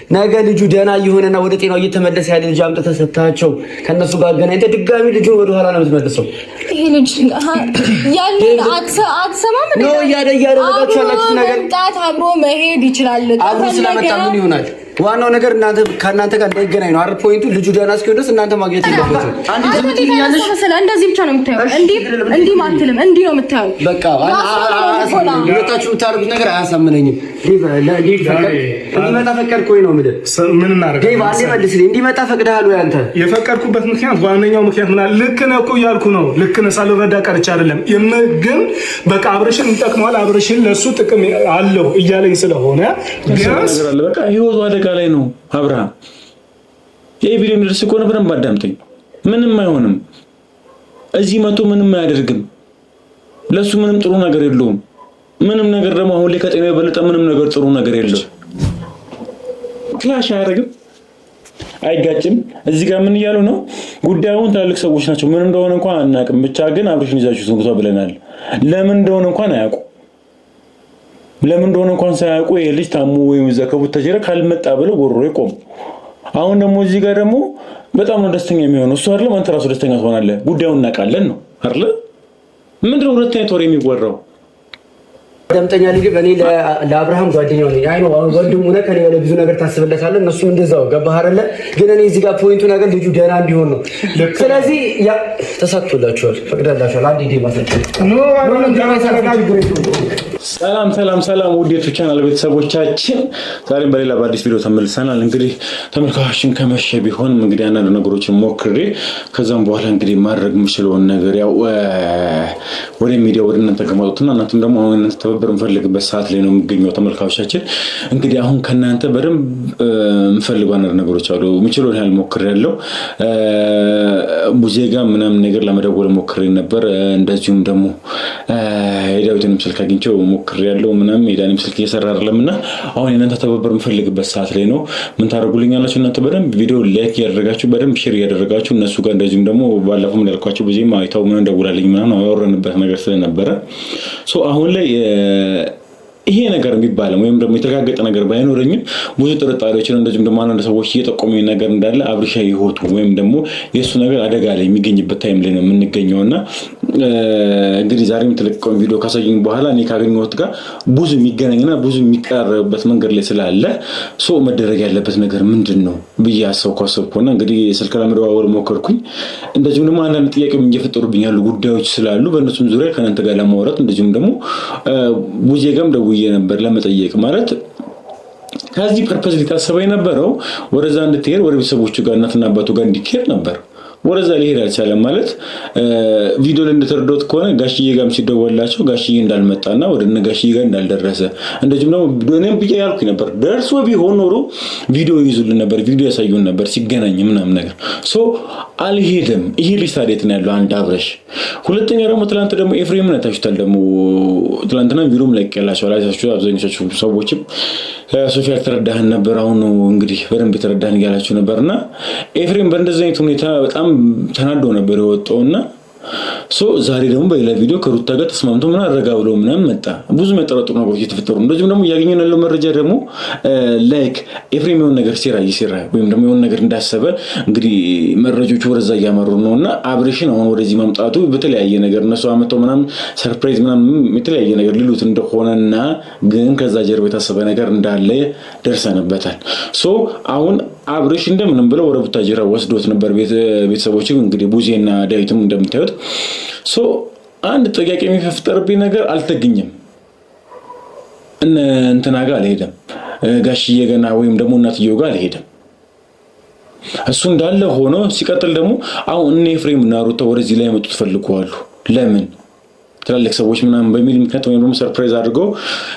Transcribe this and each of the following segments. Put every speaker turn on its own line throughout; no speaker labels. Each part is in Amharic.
ነገ ልጁ ደህና እየሆነና ወደ ጤናው እየተመለሰ ያለ ልጅ አምጥተህ ሰጥተሃቸው ከእነሱ ጋር አገናኝተህ ድጋሚ ልጁን ወደኋላ ነው የምትመልሰው።
ይሄ ልጅ ያንን አትሰማም
ነው እያደረጋችሁ ያላችሁት ነገር።
መምጣት አብሮ መሄድ ይችላል።
አብሮ ስለመጣ ምን ይሆናል? ዋናው ነገር እናንተ ከእናንተ ጋር እንዳይገናኝ ነው አይደል? Point ኡ ልጁ ደህና እስኪሆን ድረስ እናንተ ማግኘት የለበትም።
አንዴ ዝም ትይኛለሽ መሰለህ። እንደዚህ ብቻ ነው የምታየው። እንዲህ እንዲህ አትልም። እንዲህ ነው የምታየው።
በቃ ሁለታችሁ የምታደርጉት ነገር አያሳምነኝም። እንዲመጣ ፈቀድክ ወይ ነው የምልህ።
ምን እናደርግ?
ዴቭ አንዴ መልስልኝ። እንዲመጣ ፈቅደሃል ወይ አንተ?
የፈቀድኩበት ምክንያት ዋነኛው ምክንያት ምን አለ? ልክ ነህ እኮ እያልኩ ነው። ልክ ነህ፣ ሳልረዳ ቀርቼ አይደለም። ግን በቃ አብርሽን ይጠቅመዋል፣ አብርሽን ለእሱ ጥቅም አለው እያለኝ ስለሆነ ቢያንስ
በቃ ህይወቱ አደጋ ላይ ነው። አብርሃም ይህ ቪዲዮ የሚደርስ ከሆነ በደንብ አዳምጠኝ። ምንም አይሆንም። እዚህ መቶ ምንም አያደርግም። ለሱ ምንም ጥሩ ነገር የለውም። ምንም ነገር ደግሞ አሁን ላይ ከጤናው የበለጠ ምንም ነገር ጥሩ ነገር የለው። Clash አያደርግም፣ አይጋጭም። እዚህ ጋር ምን እያሉ ነው? ጉዳዩን ትላልቅ ሰዎች ናቸው። ምን እንደሆነ እንኳን አናውቅም። ብቻ ግን አብርሽን ይዛችሁ ዝንጉቷ ብለናል። ለምን እንደሆነ እንኳን አያውቁ ለምን እንደሆነ እንኳን ሳያውቁ ይሄ ልጅ ታሞ ወይም እዛ ከቡታጅራ ካልመጣ ብለው ጎሮ ይቆሙ። አሁን ደግሞ እዚህ ጋር ደግሞ በጣም ነው ደስተኛ የሚሆነው እሱ አይደለም፣ አንተ ራሱ ደስተኛ ትሆናለህ። ጉዳዩን እናውቃለን ነው አይደለ? ምንድነው ሁለት አይነት ወሬ የሚወራው?
ደምጠኛ ልጅ እኔ ለአብርሃም ጓደኛው ነኝ። አይ ነው ወንድሙ ነህ፣ ከኔ በላይ ብዙ ነገር ታስብለታለህ። እነሱም እንደዛው ገባህ አይደለ? ግን እኔ እዚህ ጋር point ኡ ነገር ልጁ ደህና እንዲሆን ነው። ስለዚህ ያ ተሳክቶላችኋል፣ ፈቅደላችኋል። አንድ ዴ
ሰላም ሰላም ሰላም፣ ውድ የቱ ቻናል ቤተሰቦቻችን ዛሬም በሌላ በአዲስ ቪዲዮ ተመልሰናል። እንግዲህ ተመልካቾችን ከመሸ ቢሆን እንግዲህ አንዳንድ ነገሮችን ሞክሬ ከዛም በኋላ እንግዲህ ማድረግ የምችለውን ነገር ያው ወደ ሚዲያ ወደ እናንተ ከማውጣትና እናንተም ደግሞ አሁን እናንተ ትብብር የምፈልግበት ሰዓት ላይ ነው የሚገኘው። ተመልካቾቻችን እንግዲህ አሁን ከእናንተ በደንብ የምፈልገው አንዳንድ ነገሮች አሉ። የምችለውን ያህል ሞክሬያለሁ። ቡዜ ጋር ምናምን ነገር ለመደወል ሞክሬ ነበር። እንደዚሁም ደግሞ የዳዊትንም ስልክ አግኝቼው ሞክሬያለሁ። ምናምን የዳኒም ስልክ እየሰራ አይደለም እና አሁን የእናንተ ትብብር የምፈልግበት ሰዓት ላይ ነው። ምን ታደርጉልኛላችሁ? እናንተ በደንብ ቪዲዮ like እያደረጋችሁ በደንብ share እያደረጋችሁ እነሱ ጋር እንደዚሁም ደግሞ ባለፈው እንዳልኳቸው ቡዜም አይተው ምናምን ደውላልኝ ምናምን ያወረንበት ነገር ስለነበረ አሁን ላይ ይሄ ነገር የሚባለው ወይም ደግሞ የተረጋገጠ ነገር ባይኖረኝም ብዙ ጥርጣሬዎችን እንደዚሁም ደግሞ አንዳንድ ሰዎች እየጠቆሙኝ ነገር እንዳለ አብርሻ ህይወቱ ወይም ደግሞ የእሱ ነገር አደጋ ላይ የሚገኝበት time ላይ ነው የምንገኘው እና እንግዲህ ዛሬም የተለቀቀውን ቪዲዮ ካሳየኝ በኋላ እኔ ካገኘሁት ጋር ብዙ የሚገናኝና ብዙ የሚቀራረብበት መንገድ ላይ ስላለ so መደረግ ያለበት ነገር ምንድን ነው ብዬ አሰብኩና እንግዲህ ስልክ ለመደዋወል ሞከርኩኝ። እንደዚሁም ደግሞ አንዳንድ ጥያቄ እየፈጠሩብኝ ያሉ ጉዳዮች ስላሉ በእነሱም ዙሪያ ከእናንተ ጋር ለማውራት እንደዚሁም ደግሞ ቡዜ ጋርም ደውዬ ነበር ለመጠየቅ። ማለት ከዚህ purpose ሊታሰበ የነበረው ወደዛ እንድትሄድ ወደ ቤተሰቦቹ ጋር እናትና አባቱ ጋር እንዲካሄድ ነበር። ወደዛ ሊሄድ አልቻለም። ማለት ቪዲዮ ላይ እንደተረዳሁት ከሆነ ጋሽዬ ጋርም ሲደወላቸው ጋሽዬ እንዳልመጣና ወደ እነ ጋሽዬ ጋር እንዳልደረሰ እንደዚሁም ደግሞ እኔም ብዬ ያልኩኝ ነበር። ደርሶ ቢሆን ኖሮ ቪዲዮ ይዙልን ነበር፣ ቪዲዮ ያሳዩን ነበር ሲገናኝ ምናምን ነገር so አልሄደም። ይሄ ልጅ ታዲያ የት ነው ያለው? አንድ አብረሽ፣ ሁለተኛ ደግሞ ትላንት ደግሞ ኤፍሬምን አይታችሁታል። ደግሞ ትላንትና ቪዲዮም ለቅቄላችኋል፣ አይታችሁ አብዛኞቻችሁ ሰዎችም ሶፊ ያልተረዳህን ነበር፣ አሁን ነው እንግዲህ በደንብ የተረዳህን እያላችሁ ነበር። እና ኤፍሬም በእንደዚህ አይነት ሁኔታ በጣም ተናዶ ነበር የወጣው እና so ዛሬ ደግሞ በሌላ ቪዲዮ ከሩታ ጋር ተስማምቶ ምን አረጋ ብሎ ምናምን መጣ። ብዙ የሚያጠራጥሩ ነገሮች እየተፈጠሩ እንደዚሁም ደግሞ እያገኘን ያለው መረጃ ደግሞ like ኤፍሬም የሆነ ነገር ሴራ እየሴራ ወይም ደግሞ የሆነ ነገር እንዳሰበ እንግዲህ መረጃዎቹ ወደዛ እያመሩ ነው እና አብሬሽን አሁን ወደዚህ ማምጣቱ በተለያየ ነገር እነሱ አመተው ምናምን surprise ምናምን የተለያየ ነገር ሊሉት እንደሆነና ግን ከዛ ጀርባ የታሰበ ነገር እንዳለ ደርሰንበታል። So አሁን አብሬሽ እንደምንም ብለው ወደ ቡታጅራ ወስዶት ነበር ቤተሰቦች እንግዲህ ቡዜና ዳዊትም እንደምታዩት so አንድ ጥያቄ የሚፈጠርብኝ ነገር አልተገኘም። እነ እንትና ጋር አልሄደም፣ ጋሽዬ ገና ወይም ደግሞ እናትየው ጋር አልሄደም። እሱ እንዳለ ሆኖ ሲቀጥል ደግሞ አሁን እነ ኤፍሬም እና ሩታ ወደዚህ ላይ መጡት ፈልገዋሉ። ለምን ትላልቅ ሰዎች ምናምን በሚል ምክንያት ወይም ደግሞ surprise አድርገው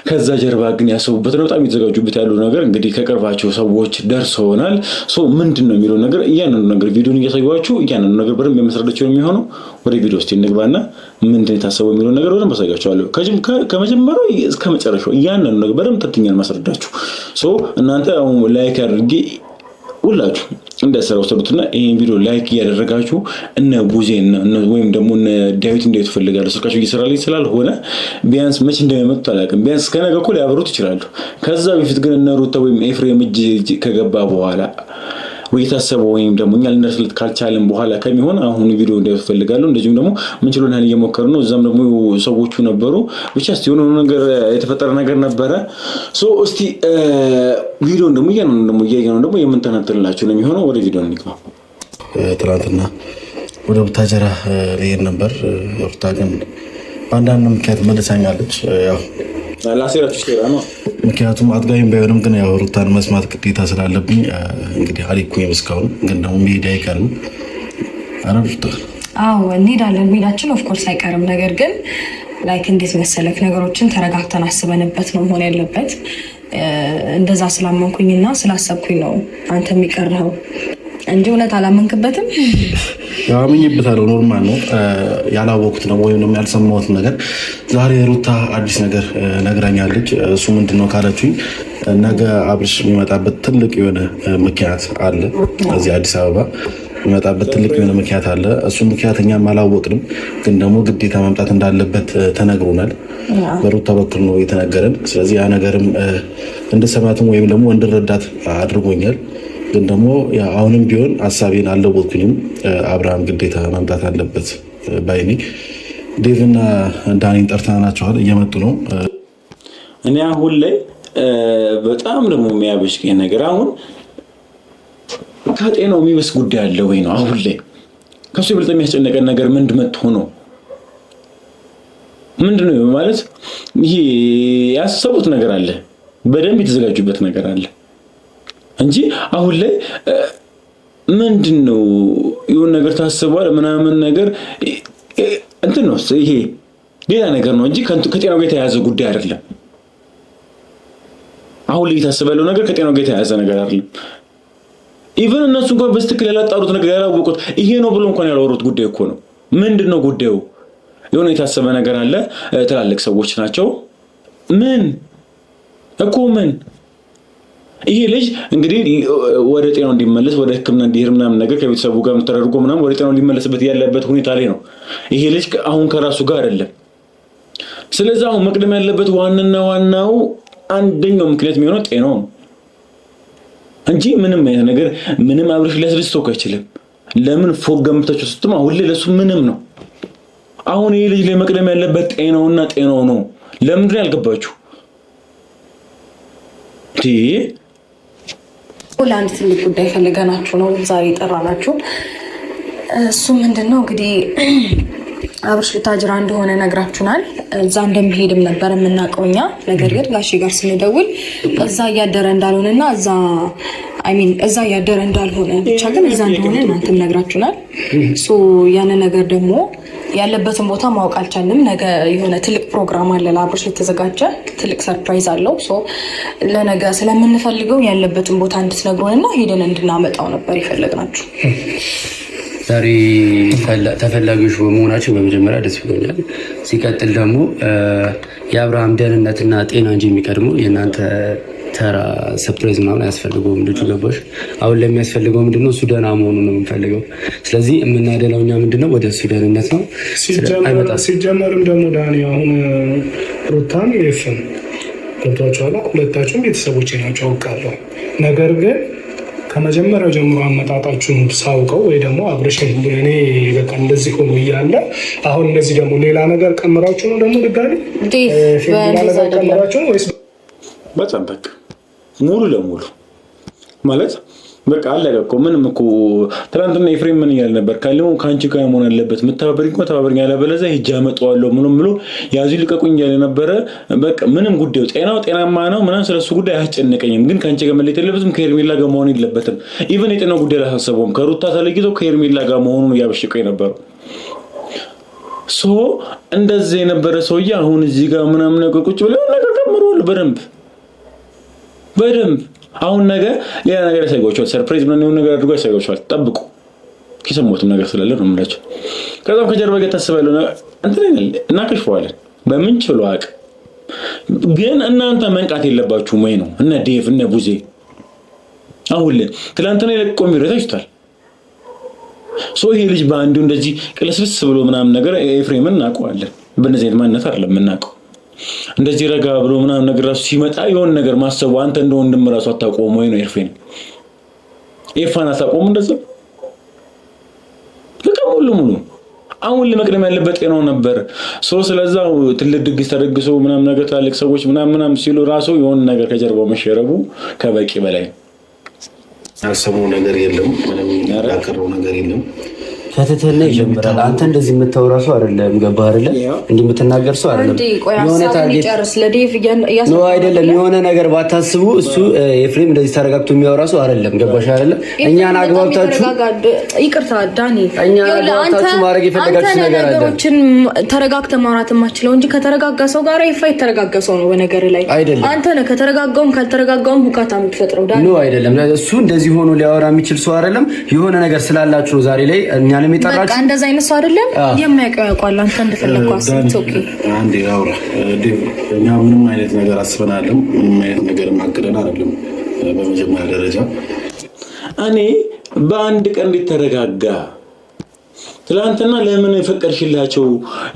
ከዛ ጀርባ ግን ያሰቡበት ነው። በጣም የተዘጋጁበት ያሉ ነገር እንግዲህ ከቅርባቸው ሰዎች ደርሰውናል። So ምንድን ነው የሚለው ነገር እያንዳንዱ ነገር ቪዲዮን እያሳዩዋችሁ እያንዳንዱ ነገር በደንብ የማስረዳችሁ ነው የሚሆነው። ወደ ቪዲዮ ውስጥ እንግባና ምንድን ነው የታሰበው የሚለው ነገር በደንብ አሳያችኋለሁ። ከመጀመሪያው እስከ መጨረሻው እያንዳንዱ ነገር በደንብ ተትኛል ማስረዳችሁ። So እናንተ አሁን like አድርጌ ሁላችሁ እንደ ስራ ወሰዱትና ይህን ቪዲዮ like እያደረጋችሁ እነ ቡዜ ወይም ደግሞ እነ ዳዊት እንዲያዩት እፈልጋለሁ። ስልካቸው እየሰራልኝ ስላልሆነ ቢያንስ መች እንደሚመጡት አላውቅም። ቢያንስ ከነገ እኮ ሊያበሩት ይችላሉ። ከዛ በፊት ግን እነ ሩታ ወይም ኤፍሬም እጅ ከገባ በኋላ ወይ የታሰበው ወይም ደግሞ እኛ ልንደርስለት ካልቻለን በኋላ ከሚሆን አሁን ቪዲዮ እንዲያዩት እፈልጋለሁ። እንደዚሁም ደግሞ ምንችለውን ያህል እየሞከርን ነው። እዛም ደግሞ ሰዎቹ ነበሩ። ብቻ እስኪ የሆነ ነገር የተፈጠረ ነገር ነበረ። እስቲ ቪዲዮን ደግሞ እያየነው ደግሞ የምንተነትንላችሁ ነው የሚሆነው። ወደ ቪዲዮ እንግባ።
ትናንትና ወደ ቡታጀራ ልሄድ ነበር። ሩታ ግን በአንዳንድ ምክንያት መልሳኛለች። ያው
ላሴራችሁ ሴራ ነው።
ምክንያቱም አጥጋቢም ባይሆንም ግን ያው ሩታን መስማት ግዴታ ስላለብኝ እንግዲህ አልሄድኩኝም እስካሁን። ግን ደግሞ መሄድ አይቀርም። ኧረ ሩታ
አዎ እንሄዳለን። መሄዳችን of course አይቀርም። ነገር ግን like እንዴት መሰለክ ነገሮችን ተረጋግተን አስበንበት ነው መሆን ያለበት። እንደዛ ስላመንኩኝና ስላሰብኩኝ ነው አንተ የሚቀርኸው እንጂ እውነት አላመንክበትም።
ያው አምኜበታለሁ። normal ነው። ያላወኩት ነው ወይም ደግሞ ያልሰማሁት ነገር ዛሬ ሩታ አዲስ ነገር ነግራኛለች። እሱ ምንድን ነው ካለችኝ ነገ አብርሽ የሚመጣበት ትልቅ የሆነ ምክንያት አለ። እዚህ አዲስ አበባ የሚመጣበት ትልቅ የሆነ ምክንያት አለ። እሱ ምክንያት እኛም አላወቅንም፣ ግን ደግሞ ግዴታ መምጣት እንዳለበት ተነግሮናል። በሩታ በኩል ነው የተነገረን። ስለዚህ ያ ነገርም እንድሰማትም ወይም ደግሞ እንድረዳት አድርጎኛል። ግን ደግሞ አሁንም ቢሆን ሀሳቤን አልለወጥኩኝም። አብርሃም ግዴታ መምጣት አለበት ባይኔ። ዴቭና ዳኒን ጠርተናቸዋል፣ እየመጡ ነው።
እኔ አሁን ላይ በጣም ደግሞ የሚያበሽቀኝ ነገር አሁን ከጤናው የሚበስ ጉዳይ አለ ወይ ነው። አሁን ላይ ከሱ የበለጠ የሚያስጨነቀን ነገር ምንድን መጥቶ ነው? ምንድን ነው ማለት ይሄ ያሰቡት ነገር አለ፣ በደንብ የተዘጋጁበት ነገር አለ እንጂ አሁን ላይ ምንድን ነው የሆነ ነገር ታስቧል ምናምን ነገር እንትን ነው ይሄ ሌላ ነገር ነው እንጂ ከጤናው ጋር የተያያዘ ጉዳይ አይደለም። አሁን ላይ የታሰበ ያለው ነገር ከጤናው ጋር የተያያዘ ነገር አይደለም። even እነሱ እንኳን በትክክል ያላጣሩት ነገር ያላወቁት ይሄ ነው ብሎ እንኳን ያላወሩት ጉዳይ እኮ ነው። ምንድን ነው ጉዳዩ? የሆነ የታሰበ ነገር አለ። ትላልቅ ሰዎች ናቸው። ምን እኮ ምን ይሄ ልጅ እንግዲህ ወደ ጤናው እንዲመለስ ወደ ሕክምና እንዲሄድ ምናምን ነገር ከቤተሰቡ ጋር ተደርጎ ምናምን ወደ ጤናው ሊመለስበት ያለበት ሁኔታ ላይ ነው። ይሄ ልጅ አሁን ከራሱ ጋር አይደለም። ስለዚህ አሁን መቅደም ያለበት ዋናና ዋናው አንደኛው ምክንያት የሚሆነው ጤናው ነው እንጂ ምንም አይነት ነገር ምንም አብርሽ ሊያስደስተው አይችልም። ለምን ፎቅ ገንብታችሁ ስትማ ሁሌ ለሱ ምንም ነው። አሁን ይሄ ልጅ ላይ መቅደም ያለበት ጤናውና ጤናው ነው። ለምንድን ነው ያልገባችሁ?
ለአንድ ትልቅ ጉዳይ ፈልገናችሁ ነው ዛሬ የጠራናችሁ። እሱ ምንድን ነው እንግዲህ አብርሽ ቡታጅራ እንደሆነ ነግራችሁናል። እዛ እንደሚሄድም ነበር የምናውቀው እኛ። ነገር ግን ጋሼ ጋር ስንደውል እዛ እያደረ እንዳልሆነና እዛ I mean እዛ እያደረ እንዳልሆነ ብቻ ግን እዛ እንደሆነ እናንተም ነግራችሁናል። so ያንን ነገር ደግሞ ያለበትን ቦታ ማወቅ አልቻልንም። ነገ የሆነ ትልቅ ፕሮግራም አለ ለአብርሽ የተዘጋጀ ትልቅ surprise አለው። so ለነገ ስለምንፈልገው ያለበትን ቦታ እንድትነግሩን እና ሄደን እንድናመጣው ነበር የፈለግናችሁ።
ዛሬ ተፈላጊዎች በመሆናችን በመጀመሪያ ደስ ብሎኛል። ሲቀጥል ደግሞ የአብርሃም ደህንነትና ጤና እንጂ የሚቀድመው የእናንተ ተራ surprise ምናምን አያስፈልገውም። ልጁ ገባሽ? አሁን ለሚያስፈልገው ምንድነው እሱ ደህና መሆኑ ነው የምንፈልገው። ስለዚህ የምናደላው እኛ ምንድነው ወደ እሱ ደህንነት ነው።
ሲጀመርም ደግሞ ዳኒ አሁን ሩታም ኤፍም ገብቷችኋል። ሁለታችሁም ቤተሰቦቼ ናቸው አውቃለሁ። ነገር ግን ከመጀመሪያው ጀምሮ አመጣጣችሁን ሳውቀው ወይ ደግሞ አብርሽ እኔ በቃ እንደዚህ ሆኖ እያለ አሁን እንደዚህ ደግሞ ሌላ ነገር ቀምራችሁ ነው ደግሞ ድጋሚ ሌላ ነገር ቀምራችሁ ነው ወይስ
በጣም በቃ ሙሉ ለሙሉ ማለት በቃ አለቀ እኮ። ምንም እኮ ትናንትና ኤፍሬም ምን እያለ ነበር? ካለው ከአንቺ ጋር መሆን አለበት፣ የምተባበሪኝ እኮ ተባበሪኝ፣ አለበለዚያ ሂጅ አመጣዋለሁ ምንም ብሎ ያዙ ልቀቁኝ እያለ ነበረ። በቃ ምንም ጉዳዩ ጤናው ጤናማ ነው ምናምን ስለሱ ጉዳይ አያስጨንቀኝም፣ ግን ከአንቺ ጋር መለየት የለበትም፣ ከሄርሜላ ጋር መሆን የለበትም። even የጤናው ጉዳይ አላሳሰበውም። ከሩታ ተለይቶ ከሄርሜላ ጋር መሆኑን እያበሸቀው የነበረው so እንደዚህ የነበረ ሰውዬ አሁን እዚህ ጋር ምናምን ነገር ቁጭ ብሎ ነገር ቀምሯል በደንብ በደንብ አሁን ነገ ሌላ ነገር ያሳያቸዋል። surprise ምናምን የሆነ ነገር አድርጎ ያሳያቸዋል። ጠብቁ። የሰማሁትም ነገር ስላለ ነው የምላቸው። ከዛም ከጀርባ ጋር ታስባ ያለው እንትን እናከሽፈዋለን በምንችለው አቅም። ግን እናንተ መንቃት የለባችሁም ወይ ነው እነ ዴቭ እነ ቡዜ አሁን ላይ ትላንትና የለቀቀው ቪዲዮ ታይቷል። So ይሄ ልጅ በአንዱ እንደዚህ ቅልስልስ ብሎ ምናምን ነገር ኤፍሬምን እናውቀዋለን። በእነዚህ አይነት ማንነት አይደለም የምናውቀው። እንደዚህ ረጋ ብሎ ምናምን ነገር ራሱ ሲመጣ የሆነ ነገር ማሰቡ አንተ እንደ ወንድም ራሱ አታቆም ወይ ነው ኤፍሬም? ኤፋን አታቆም እንደዛ በቃ ሙሉ ሙሉ አሁን ለመቅደም ያለበት ጤናው ነበር። So ስለዛ ትልቅ ድግስ ተደግሶ ምናምን ነገር ትላልቅ ሰዎች ምናምን ምናምን ሲሉ ራሱ የሆነ ነገር ከጀርባው መሸረቡ ከበቂ በላይ
ያሰበው ነገር የለም። ምንም ያቀረው ነገር የለም።
ከትህትና ይጀምራል። አንተ እንደዚህ የምታወራ ሰው አይደለም። ገባህ አይደለ? እንዲህ የምትናገር ሰው አይደለም። የሆነ target ነው አይደለም። የሆነ ነገር ባታስቡ እሱ ኤፍሬም እንደዚህ ተረጋግቶ የሚያወራ ሰው አይደለም። ገባሽ አይደለም? እኛን አግባብታችሁ
ይቅርታ ዳኒ፣
እኛን አግባብታችሁ ማድረግ የፈለጋችሁ ነገር አለ።
ነገሮችን ተረጋግተህ ማውራት የማችለው እንጂ ከተረጋጋ ሰው ጋር ይፋ የተረጋጋ ሰው ነው። በነገር ላይ
አይደለም።
አንተ ነህ ከተረጋጋውም ካልተረጋጋውም ሁካታ የምትፈጥረው ዳኒ።
No አይደለም። እሱ እንደዚህ ሆኖ ሊያወራ የሚችል ሰው አይደለም። የሆነ ነገር ስላላችሁ ነው ዛሬ ላይ እኛንም የጠራችሁ።
እንደዛ አይነት ሰው አይደለም። የሚያውቀው ያውቋል። አንተ እንደፈለግከው አስብ። Okay
አንዴ አውራ። እኛ ምንም አይነት ነገር አስበን አይደለም። ምንም አይነት ነገር አቅደን አይደለም። በመጀመሪያ ደረጃ
እኔ በአንድ ቀን እንዴት ተረጋጋ? ትላንትና ለምን የፈቀድሽላቸው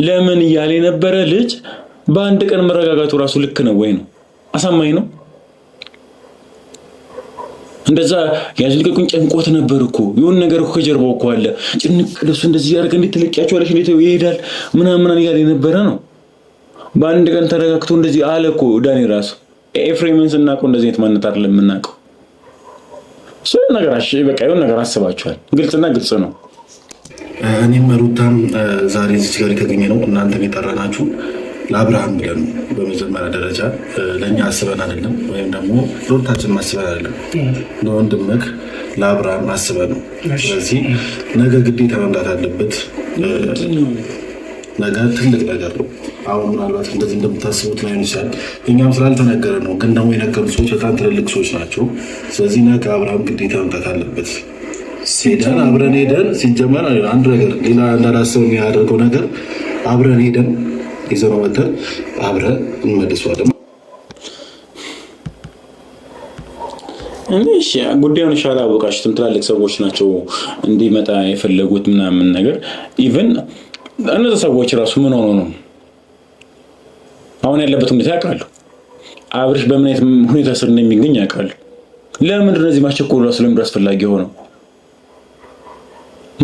ለምን እያለ የነበረ ልጅ በአንድ ቀን መረጋጋቱ ራሱ ልክ ነው ወይ ነው? አሳማኝ ነው? እንደዛ ያዝልቀቁኝ ጨንቆት ነበር እኮ የሆነ ነገር እኮ ከጀርባው እኮ አለ። ጭንቅ ልብሱ እንደዚህ ያደርግ እንዴት ትለቂያቸዋለሽ? እንዴት ይሄዳል ምናምን ምናምን እያለ የነበረ ነው። በአንድ ቀን ተረጋግቶ እንደዚህ አለ እኮ ዳኒ ራሱ። ኤፍሬምን ስናውቀው እንደዚህ አይነት ማንነት አይደለም የምናውቀው። እሱ ነገር በቃ የሆነ ነገር አስባችኋል። ግልጽና ግልጽ ነው።
እኔም ሩታም ዛሬ እዚች ጋር የተገኘ ነው እናንተም የጠራናችሁ ለአብርሃም ብለን ነው። በመጀመሪያ ደረጃ ለእኛ አስበን አይደለም፣ ወይም ደግሞ ለሁለታችን አስበን አይደለም፣ ለወንድምህ ለአብርሃም አስበን ነው። ስለዚህ ነገ ግዴታ መምጣት አለበት። ነገ ትልቅ ነገር ነው። አሁን ምናልባት እንደዚህ እንደምታስቡት ላይሆን ይችላል። እኛም ስላልተነገረ ነው። ግን ደግሞ የነገሩ ሰዎች በጣም ትልልቅ ሰዎች ናቸው። ስለዚህ ነገ አብርሃም ግዴታ መምጣት አለበት። ሄደን አብረን ሄደን ሲጀመር አንድ ነገር ሌላ እንዳላስብ የሚያደርገው ነገር አብረን ሄደን ይዘነው መተን አብረን እንመልሰዋለን።
እሺ ጉዳዩን አላወቃችሁትም። ትላልቅ ሰዎች ናቸው እንዲመጣ የፈለጉት ምናምን ነገር even እነዚህ ሰዎች ራሱ ምን ሆኖ ነው አሁን ያለበት ሁኔታ ያውቃሉ። አብርሽ በምን አይነት ሁኔታ ስር እንደሚገኝ ያውቃሉ። ለምንድን ነው እዚህ ማስቸኮሉ ራሱ ለምንድን አስፈላጊ የሆነው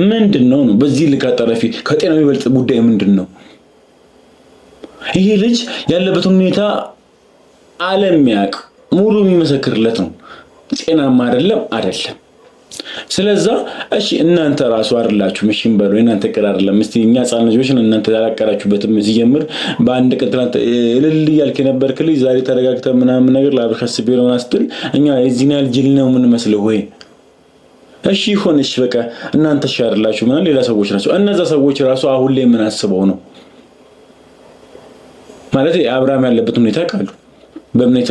ምንድን ነው ነው? በዚህ ልክ አጣዳፊ ከጤናው የሚበልጥ ጉዳይ ምንድን ነው? ይሄ ልጅ ያለበትን ሁኔታ ዓለም ያውቅ ሙሉ የሚመሰክርለት ነው። ጤናማ አይደለም አይደለም። ስለዛ እሺ እናንተ ራሱ አይደላችሁ ምሽን በሉ እናንተ ቅር አይደለም። እስቲ እኛ ህጻን ልጆች እናንተ ያላቀራችሁበትም ሲጀምር በአንድ ቀን ትናንት እልል እያልክ የነበርክ ልጅ ዛሬ ተረጋግተህ ምናምን ነገር ለአብርሽ አስቤ ነው ምናምን ስትል እኛ የዚህን ያህል ጅል ነው የምንመስለው ወይ? እሺ ይሁን እሺ በቃ እናንተ እሺ አይደላችሁ ምናምን ሌላ ሰዎች ናቸው። እነዛ ሰዎች ራሱ አሁን ላይ ምን አስበው ነው ማለት አብርሃም ያለበት ሁኔታ ያውቃሉ። በእምነት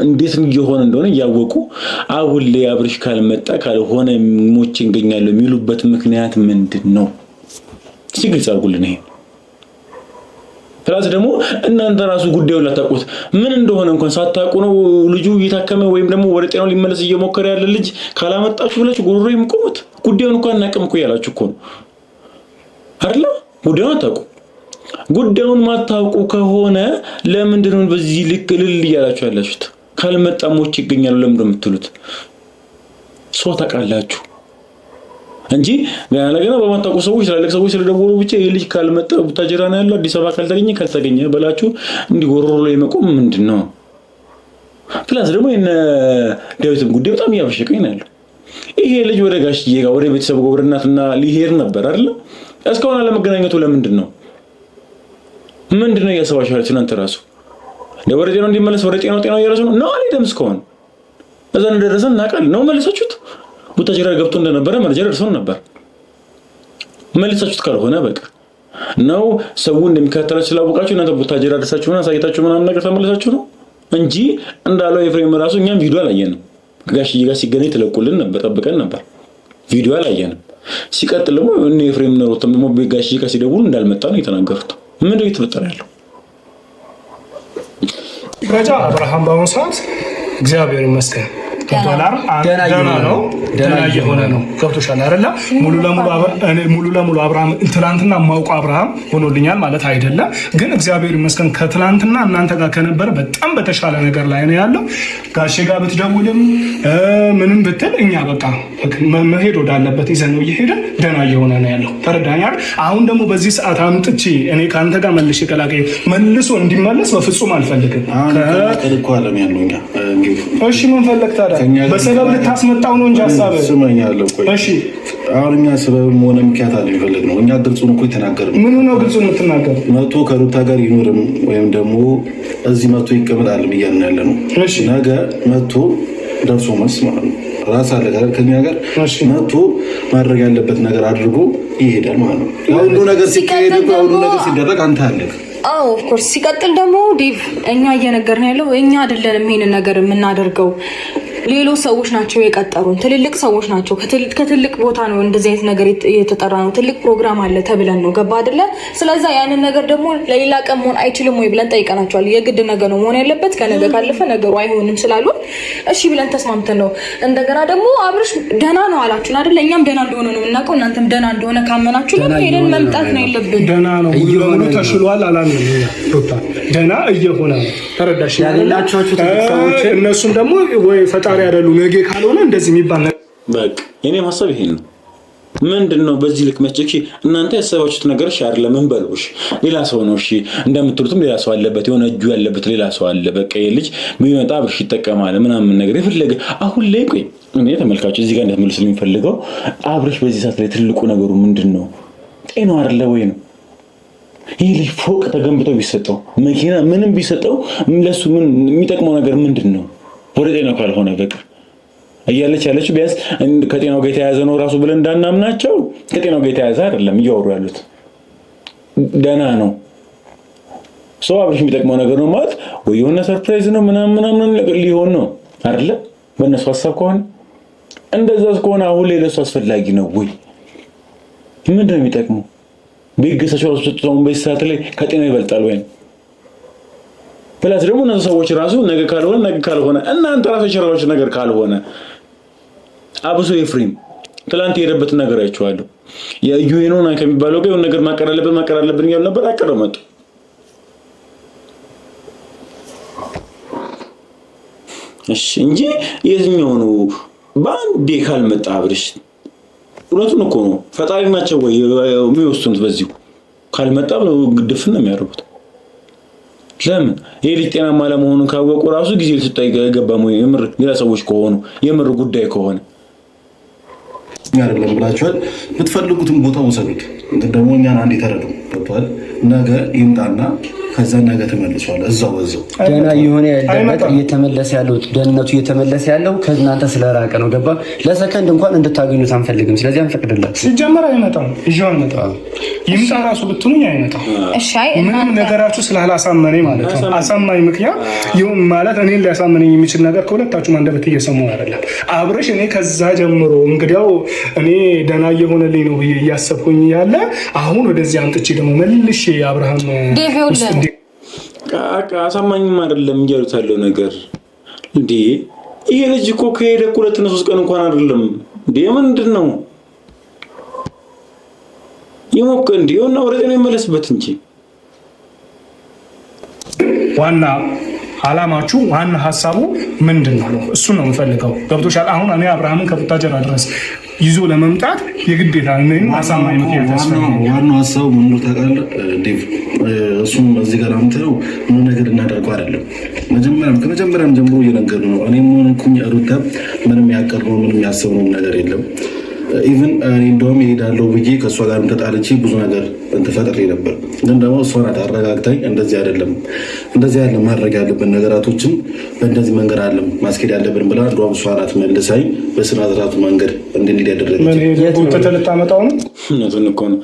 እንዴት እየሆነ እንደሆነ እያወቁ አሁን ላይ አብርሽ ካልመጣ ካልሆነ ሞቼ እንገኛለሁ የሚሉበት ምክንያት ምንድን ነው? እስኪ ግልጽ አድርጉልን። ይሄ plus ደግሞ እናንተ ራሱ ጉዳዩን ላታውቁት ምን እንደሆነ እንኳን ሳታውቁ ነው ልጁ እየታከመ ወይም ደግሞ ወደ ጤናው ሊመለስ እየሞከረ ያለ ልጅ ካላመጣችሁ ብላችሁ ጉሮሮ የምቆሙት ጉዳዩን እንኳን አናውቅም እኮ እያላችሁ እኮ ነው አይደለ? ጉዳዩን አታውቁ። ጉዳዩን ማታውቁ ከሆነ ለምንድን ነው በዚህ ልክ እልል እያላችሁ ያላችሁት? ካልመጣ ሞቼ ይገኛሉ ለምንድን ነው የምትሉት? ሰው ታውቃላችሁ እንጂ ገና ለገና በማታውቁ ሰዎች ትላልቅ ሰዎች ስለደወሉ ብቻ ይህ ልጅ ካልመጣ ቡታጅራ ነው ያለው አዲስ አበባ ካልተገኘ ካልተገኘ በላችሁ እንዲህ ጎሮሮ ላይ መቆም ምንድን ነው? Plus ደግሞ የነ ዳዊትም ጉዳይ በጣም እያበሸቀኝ ነው ያለው። ይሄ ልጅ ወደ ጋሽዬ ጋር ወደ ቤተሰቡ ጋር ወደ እናትና ሊሄድ ነበር አይደለ? እስካሁን አለመገናኘቱ ለምንድን ነው? ምንድን ነው እያሰባችሁ ያላችሁ እናንተ ራሱ? ወደ ጤናው እንዲመለስ ወደ ጤናው ጤናው እየረሱ ነው ነው አልሄደም እስካሁን። እዛ እንደደረሰን እናውቃለን። ነው መለሳችሁት? ቡታጅራ ገብቶ እንደነበረ መረጃ ደርሰውን ነበር። መልሳችሁት ካልሆነ በቃ ነው ሰው እንደሚከታተላችሁ ስላወቃችሁ እናንተ ቡታጅራ ደርሳችሁ ምናምን አሳይታችሁ ምናምን ነገር ተመለሳችሁ ነው እንጂ እንዳለው ኤፍሬም ራሱ እኛም ቪዲዮ አላየንም። ጋሽዬ ጋር ሲገናኝ ትለቁልን ነበር፣ ጠብቀን ነበር። ቪዲዮ አላየንም። ሲቀጥል ደግሞ እነ ኤፍሬም ኖሮትም ደግሞ ጋሽዬ ጋር ሲደውሉ እንዳልመጣ ነው የተናገሩት። ምንድን ነው እየተፈጠረ ያለው?
ደረጃ አብርሃም በአሁኑ ሰዓት እግዚአብሔር ይመስገን ደህና ነው፣ ደህና እየሆነ ነው። ገብቶሻል አይደለ? ሙሉ ለሙሉ አብርሃም ትላንትና ማውቀው አብርሃም ሆኖልኛል ማለት አይደለም፣ ግን እግዚአብሔር ይመስገን ከትላንትና እናንተ ጋር ከነበረ በጣም በተሻለ ነገር ላይ ነው ያለው። ጋሼ ጋር ብትደውልም ምንም ብትል እኛ በቃ መሄድ ወዳለበት ይዘን ነው እየሄደ ደህና እየሆነ ነው ያለው። ተረዳኛል። አሁን ደግሞ በዚህ ሰዓት አምጥቼ እኔ ከአንተ ጋር መልሼ ቀላቅዬ መልሶ እንዲመለስ በፍጹም አልፈልግም። እሺ ምን ፈለግ ታዲያ? በሰበብ ልታስመጣው ነው እንጂ ሀሳብህ። እሺ
አሁን እኛ ሰበብም ሆነ ምክንያት አለ የሚፈልግ ነው። እኛ ግልጹን እኮ የተናገርነው።
ምኑ ነው ግልጹን የምትናገረው?
መቶ ከሩታ ጋር ይኖርም ወይም ደግሞ እዚህ መቶ ይቀመጣልም እያልን ያለ ነው። ነገ መቶ ደርሶ መልስ ማለት ነው ራስ አለ ከኛ ጋር መቶ ማድረግ ያለበት ነገር አድርጎ ይሄዳል ማለት ነው። ሁሉ ነገር ሲካሄድ፣ ሁሉ ነገር ሲደረግ አንተ አለህ።
አዎ of course። ሲቀጥል ደግሞ ዴቭ፣ እኛ እየነገርን ያለው እኛ አይደለንም ይሄንን ነገር የምናደርገው፣ ሌሎች ሰዎች ናቸው የቀጠሩን። ትልልቅ ሰዎች ናቸው። ከትልቅ ቦታ ነው እንደዚህ አይነት ነገር የተጠራ ነው። ትልቅ ፕሮግራም አለ ተብለን ነው፣ ገባ አይደለ? ስለዛ ያንን ነገር ደግሞ ለሌላ ቀን መሆን አይችልም ወይ ብለን ጠይቀናቸዋል። የግድ ነገር ነው መሆን ያለበት፣ ከነገ ካለፈ ነገሩ አይሆንም ስላሉ እሺ ብለን ተስማምተን ነው። እንደገና ደግሞ አብርሽ ደህና ነው አላችሁን አይደለ? እኛም ደህና እንደሆነ ነው የምናውቀው። እናንተም ደህና እንደሆነ ካመናችሁ ነው ሄደን መምጣት ነው ያለብን።
ደህና ነው፣ ሙሉ ለሙሉ ተሽሏል አላልንም። ደህና እየሆነ ነው። ተረዳሽ? እነሱም ደግሞ ወይ ፈጣሪ አይደሉ ነገ ካልሆነ እንደዚህ የሚባል
በቃ የኔም ሀሳብ ይሄን ነው። ምንድን ነው በዚህ ልክ መቼ እናንተ ያሰባችሁት ነገር እሺ አይደለም እንበለው፣ እሺ ሌላ ሰው ነው፣ እሺ እንደምትሉትም ሌላ ሰው አለበት፣ የሆነ እጁ ያለበት ሌላ ሰው አለ። በቃ ይሄ ልጅ ቢመጣ አብርሽ ይጠቀማል ምናምን ነገር የፈለገ አሁን ላይ ቆይ እኔ ተመልካቾች እዚህ ጋር እንድትመልሱ የሚፈልገው አብርሽ በዚህ ሰዓት ላይ ትልቁ ነገሩ ምንድን ነው? ጤናው አይደለ ወይ ነው? ይህ ልጅ ፎቅ ተገንብቶ ቢሰጠው መኪና ምንም ቢሰጠው ለሱ ምን የሚጠቅመው ነገር ምንድን ነው? ወደ ጤናው ካልሆነ በቀር እያለች ያለችው ቢያንስ ከጤናው ጋር የተያያዘ ነው ራሱ ብለን እንዳናምናቸው ከጤናው ጋር የተያያዘ አይደለም እያወሩ ያሉት፣ ደህና ነው ሰው። አብርሽ የሚጠቅመው ነገር ነው ማለት ወይ የሆነ surprise ነው ምናምን ምናምን ነገር ሊሆን ነው አይደለ? በእነሱ ሀሳብ ከሆነ እንደዛ ከሆነ አሁን ላይ ለሱ አስፈላጊ ነው ወይ? ምንድን ነው የሚጠቅመው? ቤት ገዝታችሁ ራሱ ሰጥተው በዚህ ሰዓት ላይ ከጤናው ይበልጣል ወይ? plus ደግሞ እነዚህ ሰዎች ራሱ ነገ ካልሆነ ነገ ካልሆነ እናንተ ራሱ የሸራዎች ነገር ካልሆነ አብሶ ኤፍሬም ትላንት የሄደበትን ነገር አይቼዋለሁ። የዩኤኖና ከሚባለው ጋር የሆነ ነገር ማቀድ አለብን ማቀድ አለብን እያሉ ነበር። አቅደው መጡ። እሺ እንጂ የትኛው ነው በአንዴ ካልመጣ አብርሽ? እውነቱን እኮ ነው። ፈጣሪ ናቸው ወይ የሚወስኑት? በዚሁ ካልመጣ ብለው ግድፍን ነው የሚያደርጉት። ለምን ይሄ ልጅ ጤናማ ለመሆኑን ካወቁ ራሱ ጊዜ ሊሰጡ አይገባም ወይ? የምር ሌላ ሰዎች ከሆኑ የምር ጉዳይ ከሆነ
አይደለም ብላችኋል። የምትፈልጉትን ቦታ ውሰዱት። እንትን ደግሞ እኛን አንድ የተረዱ ገብቶሃል። ነገ ይምጣና ከዛ ነገ ተመልሷል። እዛው በዛው
ደህና እየሆነ ያለበት እየተመለሰ ያለው ደህንነቱ እየተመለሰ ያለው ከእናንተ ስለራቀ ነው። ገባ? ለሰከንድ እንኳን እንድታገኙት አንፈልግም። ስለዚህ አንፈቅድላት።
ሲጀመር አይመጣም፣ ይዤው አይመጣም። ይምጣ ራሱ ብትሉኝ አይመጣም። ምንም ነገራችሁ ስላላሳመነኝ ማለት ነው። አሳማኝ ምክንያት ይሁን ማለት እኔን ሊያሳመነኝ የሚችል ነገር ከሁለታችሁም አንደበት እየሰማሁ አይደለም። አብረሽ እኔ ከዛ ጀምሮ እንግዲያው እኔ ደህና እየሆነልኝ ነው ብዬ እያሰብኩኝ ያለ አሁን ወደዚህ አምጥቼ ደግሞ መልሼ አብርሃም
አሳማኝም አይደለም እያሉት ያለው ነገር እንዴ። ይሄ ልጅ እኮ ከሄደ እኮ ሁለትና ሶስት ቀን እንኳን አይደለም እንዴ። ምንድን ነው ይሞክ እንዴ? እና ወደ ጤና ይመለስበት እንጂ
ዋና አላማችሁ ዋና ሀሳቡ ምንድን ነው? እሱን ነው የምፈልገው። ገብቶሻል? አሁን እኔ አብርሃምን ከቡታጀራ ድረስ ይዞ ለመምጣት የግዴታ አሳማኝ ምክንያት ያስፈልጋል።
ዋናው ሀሳቡ ምን እንደሆነ ታውቃለህ ዴቭ? እሱም እዚህ ጋር አምጥተው ምን ነገር እናደርገው አይደለም። መጀመሪያም ከመጀመሪያም ጀምሮ እየነገርን ነው። እኔም ሆንኩኝ ሩታ ምንም ያቀርነው ምንም ያሰብነው ነገር የለም። even እኔ እንደውም እሄዳለሁ ብዬ ከእሷ ጋርም ተጣልቼ ብዙ ነገር እንትን ፈጥሬ ነበር። ግን ደግሞ እሷ ናት አረጋግታኝ፣ እንደዚህ አይደለም እንደዚህ አይደለም ማድረግ ያለብን ነገራቶችን በእንደዚህ መንገድ አለም ማስኬድ ያለብን ብላ እንደውም እሷ ናት መልሳኝ በስነ ስርዓቱ መንገድ እንድንሄድ ያደረገች።
ልታመጣው ነው?
እውነቱን እኮ ነው።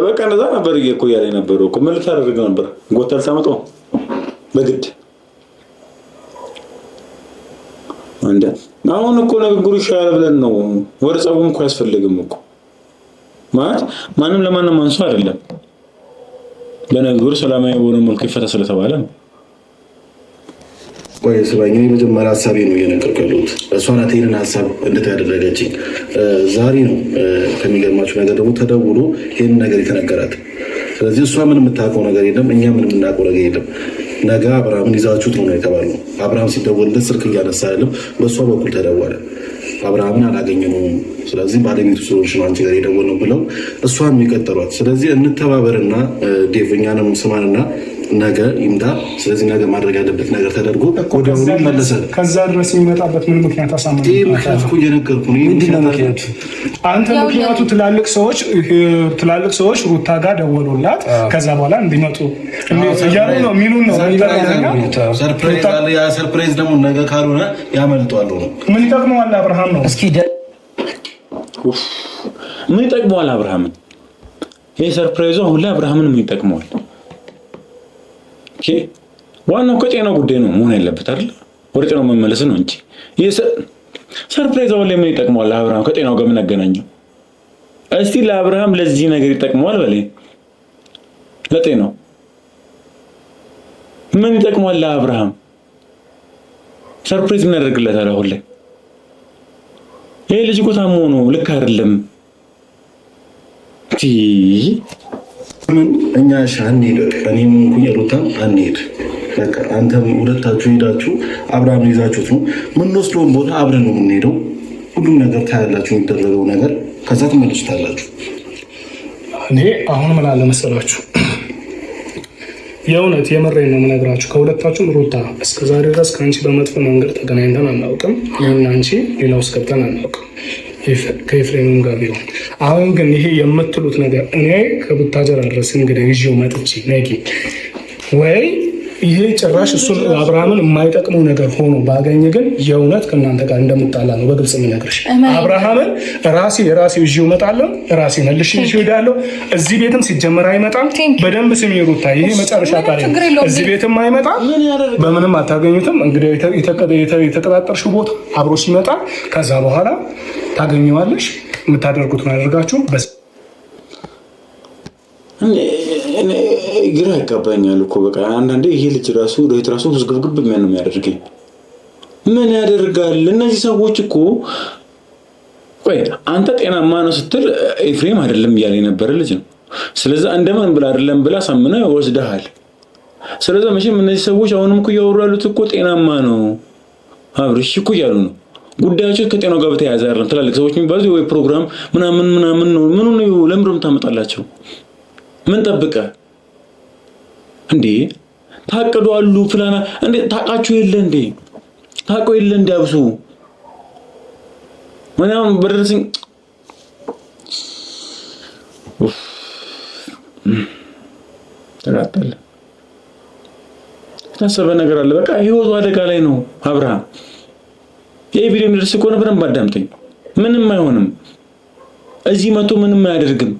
በቃ እንደዛ ነበር እኮ እያለ የነበረው እኮ ምን ልታደርግ ነበር? ጎተህ ልታመጣው በግድ እንደ አሁን እኮ ንግግሩ ይሻላል ብለን ነው። ወደ ጸቡም እኮ አያስፈልግም እኮ ማለት ማንም ለማንም አንሶ አይደለም። በንግግሩ ሰላማዊ በሆነ መልኩ ይፈታ ስለተባለ ነው።
ቆይ ስማኝ፣ እኔ መጀመሪያ ሀሳቤ ነው እየነገርኩህ ያለሁት። እሷ ናት ይሄንን ሀሳብ እንድት ያደረገችኝ ዛሬ ነው። ከሚገርማችሁ ነገር ደግሞ ተደውሎ ይህንን ነገር የተነገራት። ስለዚህ እሷ ምን የምታውቀው ነገር የለም፣ እኛ ምን የምናውቀው ነገር የለም። ነገ አብርሃምን ይዛችሁት ነው የተባልነው። አብርሃም ሲደወልለት ስልክ እያነሳ አይደለም፣ በእሷ በኩል ተደወለ። አብርሃምን አላገኘነውም፣ ስለዚህ ባለቤቱ ስለሆንሽ ነው አንቺ ጋር የደወልነው ብለው እሷን የቀጠሯት። ስለዚህ እንተባበርና ዴቭ እኛንም ስማንና ነገ ይምጣ። ስለዚህ ነገ ማድረግ ያለበት ነገር ተደርጎ ወዲያውኑ ይመለሳል።
ከዛ ድረስ የሚመጣበት ምን ምክንያት አሳማኝ?
ይህ ምክንያት እኮ እየነገርኩህ ነው።
ምንድን ነው ምክንያቱ?
አንተ ምክንያቱ ትላልቅ ሰዎች ሩታ ጋር ደወሉላት፣ ከዛ በኋላ እንዲመጡ እያሉ ነው የሚሉን ነው።
Surprise አለ። ያ surprise ደግሞ ነገ ካልሆነ ያመልጧል ነው።
ምን ይጠቅመዋል አብርሃም ነው?
እስኪ
ምን ይጠቅመዋል አብርሃምን? ይህ surprise ኡ አሁን ላይ አብርሃምን ምን ይጠቅመዋል? ዋናው ከጤናው ጉዳይ ነው መሆን ያለበት አይደል? ወደ ጤናው መመለስ ነው እንጂ surprise አሁን ላይ ምን ይጠቅመዋል ለአብርሃም? ከጤናው ጋር ምን አገናኘው? እስቲ ለአብርሃም ለዚህ ነገር ይጠቅመዋል በለኝ። ለጤናው ምን ይጠቅመዋል ለአብርሃም? Surprise ምን ያደርግለታል አሁን ላይ? ይሄ ልጅ እኮ ታሞ ነው፣ ልክ አይደለም።
ምን እኛ እሺ አንሄድ፣ በቃ እኔም ሆንኩኝ ሩታም አንሄድ። በቃ አንተም ሁለታችሁ ሄዳችሁ አብርሃምን ይዛችሁት ነው የምንወስደውን ቦታ አብረን ነው የምንሄደው። ሁሉም ነገር ታያላችሁ፣ የሚደረገው ነገር ከዛ ትመልሱታላችሁ።
እኔ አሁን ምን አለ መሰላችሁ፣ የእውነት የምሬን ነው የምነግራችሁ። ከሁለታችሁም ሩታ እስከ ዛሬ ድረስ ከአንቺ በመጥፎ መንገድ ተገናኝተን አናውቅም። ይህን አንቺ ሌላ ውስጥ ገብተን አናውቅም ከኤፍሬምም ጋር ቢሆን። አሁን ግን ይሄ የምትሉት ነገር እኔ ከቡታጀራ ድረስ እንግዲህ ይዤው መጥቼ ነገ ወይ ይሄ ጭራሽ እሱን አብርሃምን የማይጠቅመው ነገር ሆኖ ባገኝ ግን የእውነት ከእናንተ ጋር እንደምጣላ ነው በግልጽ የምነግርሽ። አብርሃምን ራሴ ራሴ ይዤው እመጣለሁ፣ ራሴ መልሼ ይዤው እሄዳለሁ። እዚህ ቤትም ሲጀመር አይመጣም። በደንብ ስሚ ሩታ፣ ይሄ መጨረሻ ቃል ነው። እዚህ ቤትም አይመጣም፣ በምንም አታገኙትም። እንግዲህ የተቀጣጠርሽው ቦታ አብሮ ሲመጣ ከዛ በኋላ ታገኘዋለሽ። የምታደርጉትን አድርጋችሁ
ግራ ያጋባኛል እኮ በቃ አንዳንዴ ይሄ ልጅ ራሱ ዳዊት ራሱ ውዝግብግብ ነው የሚያደርገኝ። ምን ያደርጋል እነዚህ ሰዎች እኮ። ቆይ አንተ ጤናማ ነው ስትል ኤፍሬም አይደለም እያለ የነበረ ልጅ ነው። ስለዚ እንደምን ብላ አይደለም ብላ ሳምነ ወስደሃል። ስለዚ መቼም እነዚህ ሰዎች አሁንም እኮ እያወሩ ያሉት እኮ ጤናማ ነው አብርሽ እኮ እያሉ ነው። ጉዳያቸው ከጤናው ጋር በተያያዘ አይደለም። ትላልቅ ሰዎች የሚባሉት ወይ ፕሮግራም ምናምን ምናምን ነው። ምኑ ነው ለምንድን ነው የምታመጣላቸው? ምን ጠብቀ እንዴ? ታቅዶ አሉ ፕላና እንዴ? ታውቃችሁ የለ እንዴ? ታውቀው የለ እንዴ? አብሱ ምናምን በደረሰኝ ተቃጠለ። የታሰበ ነገር አለ። በቃ ህይወቱ አደጋ ላይ ነው አብርሃም። ይህ ቪዲዮ የሚደርስ ከሆነ በደንብ አዳምጠኝ። ምንም አይሆንም። እዚህ መቶ ምንም አያደርግም።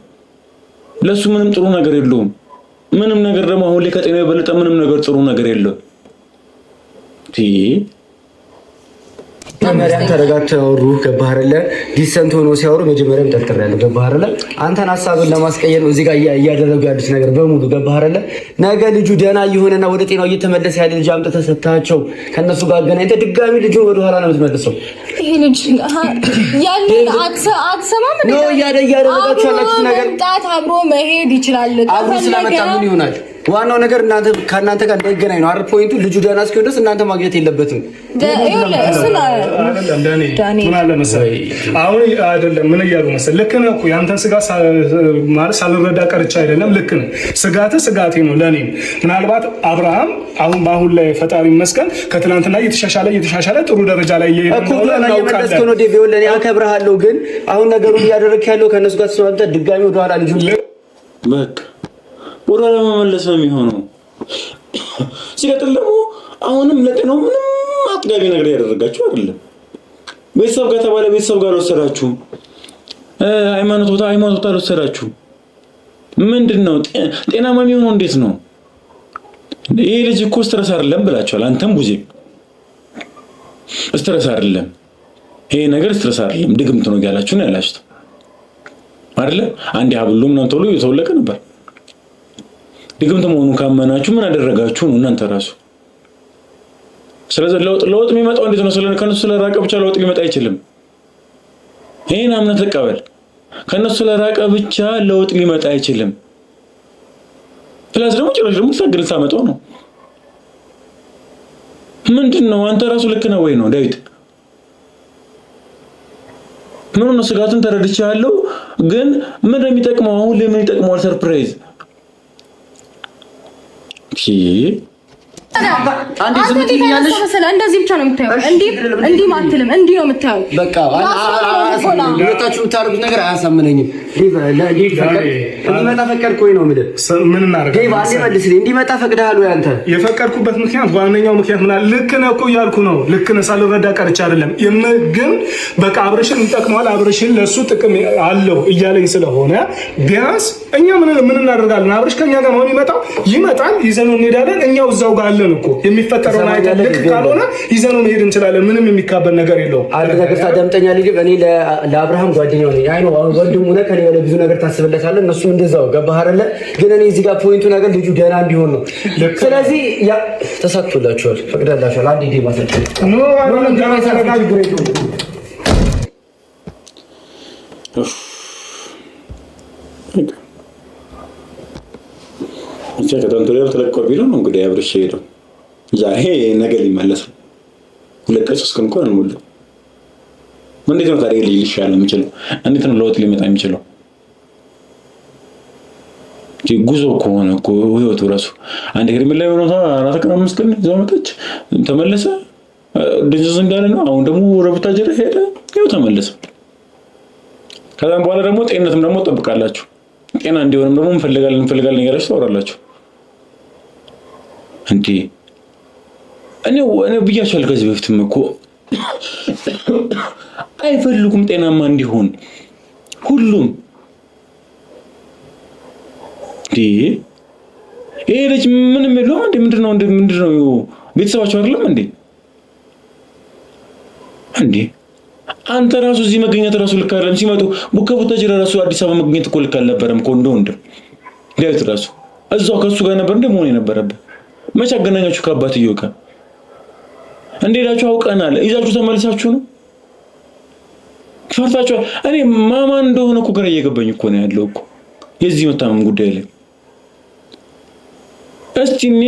ለሱ ምንም ጥሩ ነገር የለውም። ምንም ነገር ደግሞ አሁን ላይ ከጤናው የበለጠ ምንም ነገር ጥሩ ነገር የለውም።
መጀመሪያም ተረጋግተው ያወሩ ገባህ አይደለ? Decent ሆኖ ሲያወሩ መጀመሪያም ጠርጥሬያለሁ። ገባህ አይደለ? አንተን ሀሳብን ለማስቀየር ነው እዚህ ጋር እያደረጉ ያሉት ነገር በሙሉ ገባህ አይደለ? ነገ ልጁ ደህና እየሆነና ወደ ጤናው እየተመለሰ ያለ ልጅ አምጥተህ ሰጥተሃቸው ከእነሱ ጋር አገናኝተህ ድጋሚ ልጁን ወደኋላ ነው የምትመልሰው።
ይሄ ልጅ ያንን አትሰማም
ነው እያደረጋችሁ ያላችሁት ነገር
መምጣት አብሮ መሄድ ይችላል።
አብሮ ስለመጣ ምን ይሆናል? ዋናው ነገር እናንተ ከእናንተ ጋር እንዳይገናኝ ነው አይደል? Point ኡ ልጁ ደህና እስኪሆን ድረስ እናንተ ማግኘት የለበትም።
ምን አለ መሰለህ፣ አሁን አይደለም ምን እያሉ መሰለህ፣ ልክ ነህ እኮ ያንተን ስጋት ማለት ሳልረዳ ቀርቼ አይደለም። ልክ ነህ፣ ስጋትህ ስጋቴ ነው ለእኔም። ምናልባት አብርሃም አሁን በአሁን ላይ ፈጣሪ ይመስገን ከትናንትና እየተሻሻለ እየተሻሻለ ጥሩ ደረጃ ላይ እየሄደ እንደሆነ እናውቃለን።
እኔ አከብርሃለሁ፣ ግን አሁን ነገሩን እያደረግህ ያለው ከእነሱ ጋር ተስማምተህ ድጋሚ ወደኋላ ልጁ
በቃ ወደ ኋላ መመለስ ነው የሚሆነው። ሲቀጥል ደግሞ አሁንም ለጤናው ምንም አጥጋቢ ነገር ያደረጋችሁ አይደለም። ቤተሰብ ጋር ተባለ ቤተሰብ ጋር አልወሰዳችሁም። ሃይማኖት ቦታ ሃይማኖት ቦታ አልወሰዳችሁም። ምንድን ነው ጤናማ የሚሆነው? እንዴት ነው ይሄ ልጅ እኮ stress አይደለም ብላችኋል። አንተም ቡዜ stress አይደለም ይሄ ነገር stress አይደለም ድግምት ነው እያላችሁ ነው ያላችሁት አይደለ? አንድ ሀብሉ ምናምን ተብሎ እየተወለቀ ነበር። ድግምት መሆኑን ካመናችሁ ምን አደረጋችሁ ነው እናንተ ራሱ። ስለዚህ ለውጥ የሚመጣው እንዴት ነው? ከነሱ ስለራቀ ብቻ ለውጥ ሊመጣ አይችልም። ይህን አምነህ ተቀበል። ከነሱ ስለራቀ ብቻ ለውጥ ሊመጣ አይችልም። Plus ደግሞ ጭራሽ ደግሞ ታግል ታመጣው ነው። ምንድን ነው አንተ ራሱ ልክ ነው ወይ ነው ዳዊት? ምን ነው ስጋቱን ተረድቻለሁ፣ ግን ምን ነው የሚጠቅመው? አሁን ለምን ይጠቅመዋል? Surprise
እንደዚህ ብቻ ነው የምታየው። እንዲህ እንዲህ አትልም፣ እንዲህ ነው የምታየው።
በቃ ሁለታችሁ የምታደርጉት ነገር አያሳምነኝም። እንዲመጣ ፈቀድክ ወይ ነው የምልህ።
ምን እናደርጋለን?
አንዴ መልስልኝ። እንዲመጣ ፈቅደሃል ወይ አንተ?
የፈቀድኩበት ምክንያት ዋነኛው ምክንያት ምን አለ? ልክ ነህ እኮ እያልኩ ነው። ልክ ነህ ሳልረዳ ቀርቼ አይደለም። ግን በቃ አብርሽን ይጠቅመዋል፣ አብርሽን ለእሱ ጥቅም አለው እያለኝ ስለሆነ ቢያንስ እኛ ምን እናደርጋለን? አብርሽ ከኛ ጋር ነው የሚመጣው። ይመጣል፣ ይዘነው እንሄዳለን። እኛው እዛው ጋር አለን እኮ የሚፈጠረውን አይተን ልክ ካልሆነ ይዘነው መሄድ እንችላለን። ምንም የሚካበድ ነገር የለውም።
አንድ ነገር ታዳምጠኛለህ? ግን እኔ ለአብርሃም ጓደኛው ነኝ። አይ ነው ወንድሙ ነህ፣ ከኔ በላይ ብዙ ነገር ታስብለታለህ። እነሱም እንደዛው ገባህ አይደለ? ግን እኔ እዚህ ጋር point ኡ ነገር ልጁ ደህና እንዲሆን ነው። ስለዚህ ያ ተሳክቶላችኋል፣ ፈቅደላችኋል። አንድ ዴ ማሰልጠን
ብቻ ከትናንት ወዲያ ተለቀቀው ቪዲዮ ነው እንግዲህ አብርሽ ሄደው ዛሬ ነገ ሊመለስ ነው። 2 ቀን 3 ቀን እንኳን አልሞላም። እንዴት ነው ታዲያ ልጅ ሊሻለው የሚችለው? እንዴት ነው ለውጥ ሊመጣ የሚችለው? ጉዞ ከሆነ እኮ ህይወቱ ራሱ አንድ ሄርሜላ የሆነ 4 ቀን 5 ቀን ይዛው መጣች፣ ተመለሰ፣ ድንዝዝ እንዳለ ነው። አሁን ደግሞ ወደ ቡታጅራ ሄደ፣ ይኸው ተመለሰ። ከዛም በኋላ ደግሞ ጤንነትም ደግሞ ጠብቃላችሁ፣ ጤና እንዲሆንም ደግሞ እንፈልጋለን እንፈልጋለን እያላችሁ ታወራላችሁ። እንዴ እኔ ብያቸዋለሁ ከዚህ በፊትም እኮ አይፈልጉም ጤናማ እንዲሆን ሁሉም። ይሄ ልጅ ምንም የለውም እንዴ? ምንድነው እንዴ? ምንድነው ቤተሰባቸው አይደለም እንዴ? እንዴ አንተ ራሱ እዚህ መገኘት ራሱ ልክ አይደለም። ሲመጡ ከቡታጅራ ራሱ አዲስ አበባ መገኘት እኮ ልክ አልነበረም እኮ እንደ ወንድም ዳዊት ራሱ እዛው ከእሱ ጋር ነበር እንደ መሆን የነበረብህ። መቼ አገናኛችሁ ከአባትየው ጋር? እንደሄዳችሁ አውቀናል። ይዛችሁ ተመልሳችሁ ነው ፈርታችኋል። እኔ ማማን እንደሆነ እኮ ግራ እየገባኝ እኮ ነው ያለው እኮ የዚህ መታመም ጉዳይ ላይ። እስቲ እኔ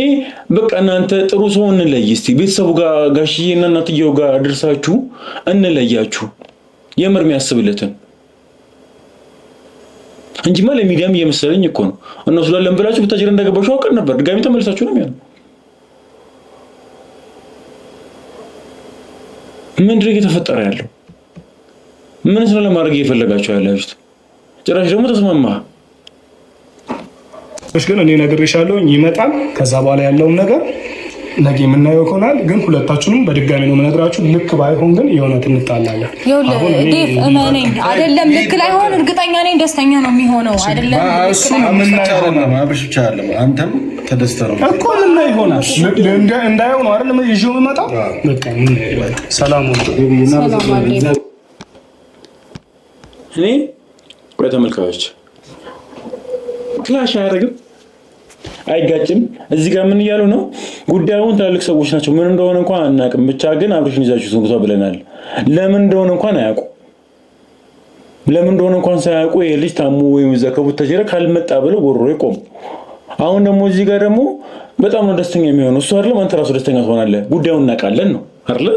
በቃ እናንተ ጥሩ ሰው እንለይ እስቲ ቤተሰቡ ጋር ጋሽዬ እና እናትየው ጋር አድርሳችሁ እንለያችሁ፣ የምር የሚያስብለትን እንጂማ ለሚዲያም እየመሰለኝ እኮ ነው። እንወስዳለን ብላችሁ ቡታጅራ እንደገባችሁ አውቀን ነበር። ድጋሚ ተመልሳችሁ ነው የሚሆነው። ምንድን ነው እየተፈጠረ ያለው? ምን ስለ ለማድረግ እየፈለጋችሁ ያላችሁት? ጭራሽ ደግሞ ተስማማ።
ግን እኔ ነግሬሻለሁ፣ ይመጣል። ከዛ በኋላ ያለውን ነገር ነገ የምናየው ይሆናል። ግን ሁለታችሁንም በድጋሚ ነው የምነግራችሁ። ልክ ባይሆን ግን የእውነት እንጣላለን።
ዴቭ እመነኝ፣ አይደለም ልክ ላይሆን እርግጠኛ ነኝ ደስተኛ ነው የሚሆነው። አይደለም
አብርሽ ብቻ አይደለም አንተም ተደስተህ ነው
እኮ ምናየው ይሆናል። እንዳየው ነው አይደል ይዤው የምመጣው። በቃ ሰላም
እኔ ቆይ ተመልካቾች clash አያደርግም አይጋጭም። እዚህ ጋር ምን እያሉ ነው? ጉዳዩን ትላልቅ ሰዎች ናቸው። ምን እንደሆነ እንኳን አናውቅም፣ ብቻ ግን አብርሽን ይዛችሁ ዝንጉቷ ብለናል። ለምን እንደሆነ እንኳን አያውቁ። ለምን እንደሆነ እንኳን ሳያውቁ ይሄ ልጅ ታሞ ወይም እዛ ከቡታጅራ ካልመጣ ብለው ጎሮ ይቆሙ። አሁን ደግሞ እዚህ ጋር ደግሞ በጣም ነው ደስተኛ የሚሆነው እሱ አይደለም፣ አንተ ራሱ ደስተኛ ትሆናለህ። ጉዳዩን እናውቃለን ነው አይደለ?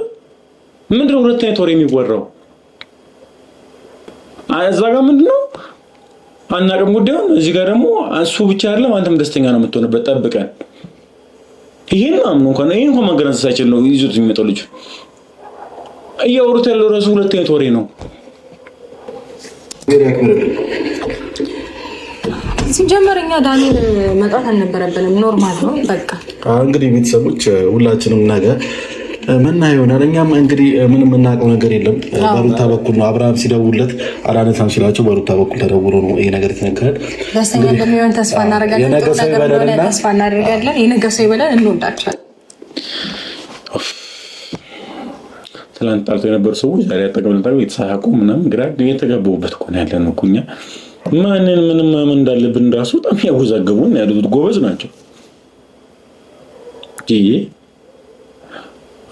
ምንድነው ሁለት አይነት ወሬ የሚወራው እዛ ጋር ምንድነው አናውቅም ጉዳዩን። እዚህ ጋር ደግሞ እሱ ብቻ አይደለም አንተም ደስተኛ ነው የምትሆንበት። ጠብቀን ይሄን አምኖ እንኳን ይሄን እንኳን ማገናዘብ ሳይችል ነው ይዞት የሚመጣው ልጅ። እያወሩት ያለው ራሱ ሁለት አይነት ወሬ ነው።
ሲጀመር እኛ ዳንኤል መጥራት አልነበረብንም። Normal ነው በቃ።
እንግዲህ ቤተሰቦች ሁላችንም ነገ ምና ይሆናል። እኛም እንግዲህ ምንም የምናውቀው ነገር የለም። በሩታ በኩል ነው አብርሃም ሲደውለት አላነሳም ሲላቸው በሩታ በኩል ተደውሎ ነው ይሄ ነገር የተነገረን።
ደስተኛ እንደሚሆን ተስፋ እናደርጋለን።
የነገ ሰው ይበለንና
ተስፋ እናደርጋለን። የነገ ሰው ይበለን። እንወዳቸዋለን።
ትላንት ጣልቶ የነበሩ ሰዎች ዛሬ አጠገብ የተሳሳቁ ምናምን ግራ የተጋቡበት እኮ ነው ያለነው እኮ እኛ ማንን ምንም ማመን እንዳለብን ራሱ በጣም ያወዛገቡን ያሉት ጎበዝ ናቸው።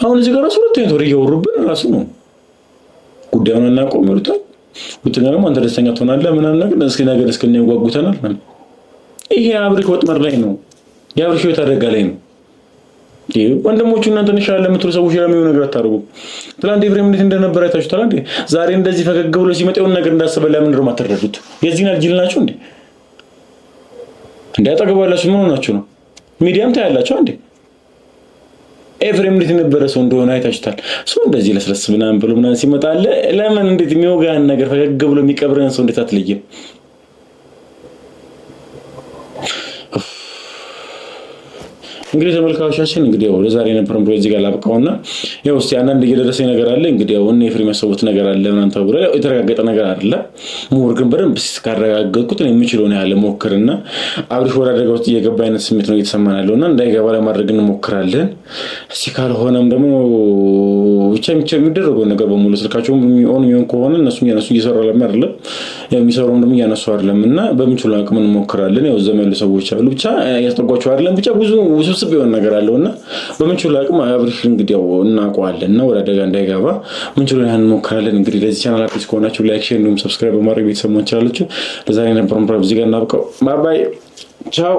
አሁን እዚህ ጋር ራሱ ሁለት አይነት ወሬ እያወሩብን ራሱ ነው። ጉዳዩን አናውቀውም ይሉታል። ሁለተኛ ደግሞ አንተ ደስተኛ ትሆናለህ ምናምን ነገር እስኪ ነገር እስክንጓጉተናል። ይሄ አብርሽ ወጥመድ ላይ ነው። የአብርሽ ህይወት አደጋ ላይ ነው። ወንድሞቹ እናንተ እንሻለን የምትሉ ሰዎች ለሚሆን ነገር አታደርጉም። ትላንት ኤፍሬም እንዴት እንደነበረ አይታችሁታል እንዴ? ዛሬ እንደዚህ ፈገግ ብሎ ሲመጣ የሆነ ነገር እንዳሰበ ለምንድን ነው የማትረዱት? የዚህን ያህል ጅል ናችሁ እንዴ? እንዴ አጠገቡ ያላችሁ ምን ሆናችሁ ነው? ሚዲያም ታያላችሁ እንዴ? ኤፍሬም እንዴት የነበረ ሰው እንደሆነ አይታችሁታል። ሰው እንደዚህ ለስለስ ምናምን ብሎ ምናምን ሲመጣ ለምን እንዴት የሚወጋን ነገር ፈገግ ብሎ የሚቀብረን ሰው እንዴት አትለይም? እንግዲህ ተመልካቾቻችን እንግዲህ ያው ለዛሬ የነበረን ፕሮጀክት እዚህ ጋር ላብቃውና ያው እስቲ አንዳንድ እየደረሰኝ ነገር አለ። እንግዲህ ያው እነ ኤፍሬም ያሰቡት ነገር አለ ምናምን ተብሎ ያው የተረጋገጠ ነገር አይደለም። ምሁር ግን በደንብ ካረጋገጥኩት እኔ የምችለውን ያህል ሞክርና አብርሽ ወደ አደጋ ውስጥ እየገባ አይነት ስሜት ነው እየተሰማን ያለው እና እንዳይገባ ለማድረግ እንሞክራለን። እስቲ ካልሆነም ደግሞ ብቻ የሚደረገውን ነገር በሙሉ ስልካቸውን on የሚሆን ከሆነ እነሱ እያነሱ እየሰሩ አይደለም፣ የሚሰሩም ደግሞ እያነሱ አይደለም እና በምንችለው አቅም እንሞክራለን። ያው እዛም ያሉ ሰዎች አሉ ብቻ ያስጠጓቸው አይደለም ብቻ ብዙ ውስብስብ የሆነ ነገር አለው እና በምንችለው አቅም አብርሽ እንግዲህ ያው እናውቀዋለን እና ወደ አደጋ እንዳይገባ ምንችለው ያህል እንሞክራለን። እንግዲህ ለዚህ ቻናል አዲስ ከሆናችሁ like፣ share እንዲሁም subscribe በማድረግ ቤተሰብ መሆን ትችላላችሁ። ለዛሬ የነበረን ፕሮግራም እዚህ ጋር እናብቀው። Bye bye፣ ቻው።